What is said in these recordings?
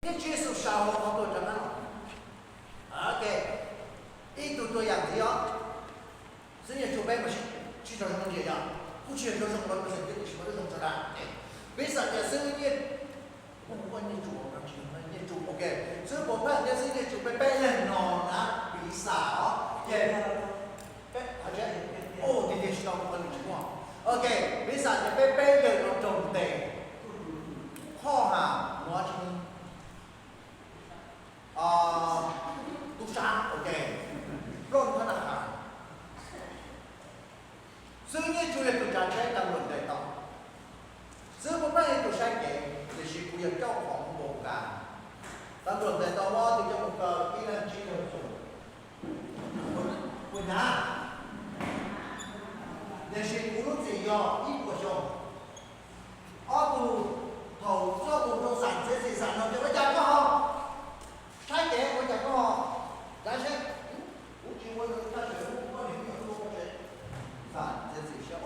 Thiab Tswv Yexus sawv hauv qhov tuag rov qab los. Ok, ib tug tuag yam ntxiv os. Xib Nyiaj Tsuj peb mas sib tsis tau zoo ntsia yog kuj tsis yog zoo zoo los mas tiam sis mas zoo tso dag. Piv xam tias Xib Nyiaj, Nyiaj Tsuj, Nyiaj Tsuj, ok, Xib Puas Phaj thiab Xib Nyiaj Tsuj peb peb leeg no na, piv xam os, ces peb, tiag tiag tsis tau ua li tsis muaj. Ok, piv xam tias peb peb leeg no raug ntes, qhov ham no tsis tub sab, ok, plooj thab naj has. Xib Nyiaj Tsuj yog tus tsav tsheb, tau luag ntes tau. Xib Puas Phaj yog tus saib kev, tiam sis kuv yog coj qhov npau nkas. Tau luag ntes tau ob tug coj mus kaw ib leeg tsib caug xyoo, kuv hnav, tiam sis kuv lub txim yog ib puas xyoo. Ob tug thaum txog mus rau xam txiav txim xam no ces ua cas koj ho saib kev, ua cas koj ho tsav tsheb? Kuv tsis ua li, tab sis kuv poj niam me nyuam tuaj pov tseg. Xam txiav txim siab,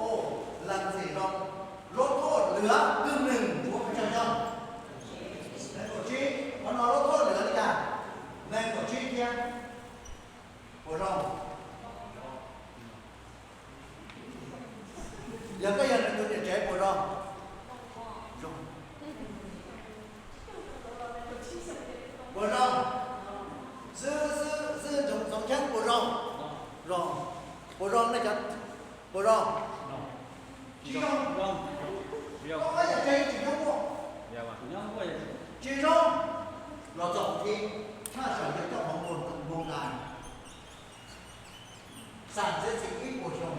lees txim rau lub thoj lwm twg nws tsuav pes tsawg xyoo? Nees nkaum tsib. Qhov no lub thoj lwm li cas? Nees nkaum tsib thiab. Puas zoo? Yog koj yog nws tus niam tsev puas zoo? Zoo. Puas zoo? Xib, xib, xib Ntxoov Cheeb puas zoo? Zoo. Puas zoo nej cov, puas zoo? Tsis zoo. Koj yam tseeb tsis zoo. Tsis zoo. Los txog thib, tshaj sawv yog coj hauv npau nkas. Xam txiav txim ib puas xyoo,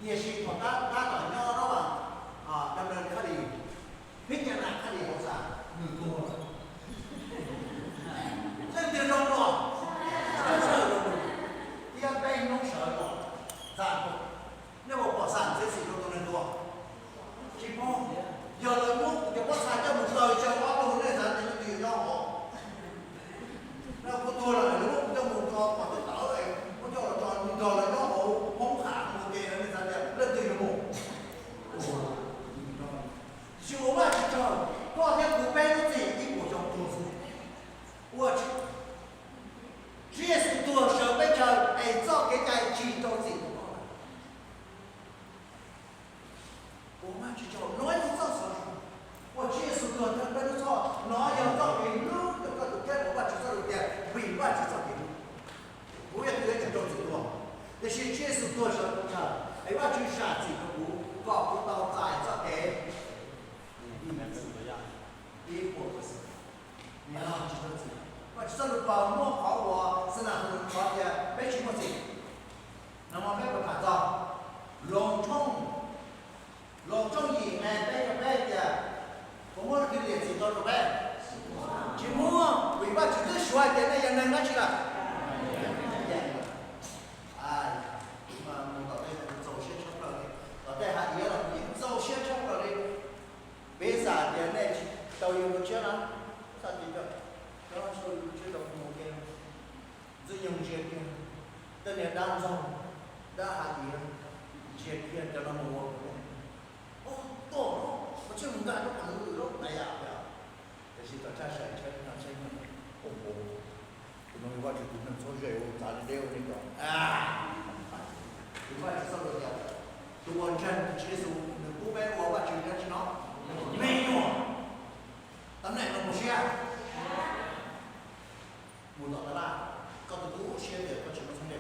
tiam sis thaum tab tom nyob rau dab laug Khaj Lis, phib nyaj na Khaj Lis hauv xam nws tuag lawm. Leej twg zoo dua? Tshaj sawv zoo, thiab peb hnub sawv los xam, nej puas pom xam txiav txim rau tus neeg tuag? Tsis pom. Yog lawv muab kuv cov pob txha coj mus kaw tsawg ob tug, nej xav tias leej twg yuav nyob hauv? Kuv tuag lawm, lawv muab kuv coj mus tso tom tej tawv, muab coj los tso nrog lawv nyob hauv hoob qham mus ces nej xav tias leej twg yuav mus? Tiam sis ua Vajtswv tsaug, koj thiab kuv peb lub txim ib puas xyoo tuag xwb. Ua Tswv Yexus tuag sawv peb chaw es txoj kev cai tsis rau txim rau koj. Ua Vajtswv tsaug, no yog txoj xov, ua Tswv Yexus tuag thawj peb lub txhoj, no yog txoj kev hlub rau koj tus kheej, ua Vajtswv txoj lus tias vim Vajtswv txoj kev hlub, kuv yog tus yuav tsum rau txim tuag. Tiam sis Tswv Yexus tuag sawv peb chaw es Vajtswv zam txim rau kuv kom kuv tau txais txoj kev ib puas xwb. Niam no tsis tau txim. Vajtswv txoj lus paub muaj qhov uas xav nas qhov tias peb tsis muaj txim. Nag hmo peb puas tham txog Loos tshooj, Loos tshooj yim nqe peb rau peb tias puas muaj leej twg liam txim tau rau peb? Tsis muaj, vim Vajtswv twb suav hais tias nej yog neeg dab tsi lawm. Mus tom tej txaus siab tshaj plaws li, tom tej hav iav los yeej txaus siab tshaj plaws li. Piv xam tias nej tsis tau yug dua tshiab na, piv xam tias cov, cov tsis tau yug dua tshiab los mus ua ke, ntxwg nyoog ntsia kiag, tej niag dab ntxaug, dab hav iav, ntsia kiag cov no mus ua ke. Tuaj, koj tsis mus nkag rau qhov lwm lub nais yam. Tiam sis tom tshaj sawv tsheb no tsheb no, tus no yog Vajtswv tus neeg txhob ze ua txav deb ua li ko. Tus Vajtswv txoj lus tias tus uas ntseeg Tswv Yexus nws pub peb ua Vajtswv dab tsi no? Me nyuam. Tab meeg no mus siab. Mus tom tab laj, koj tus tub siab tias koj tsis muaj txheeb ze.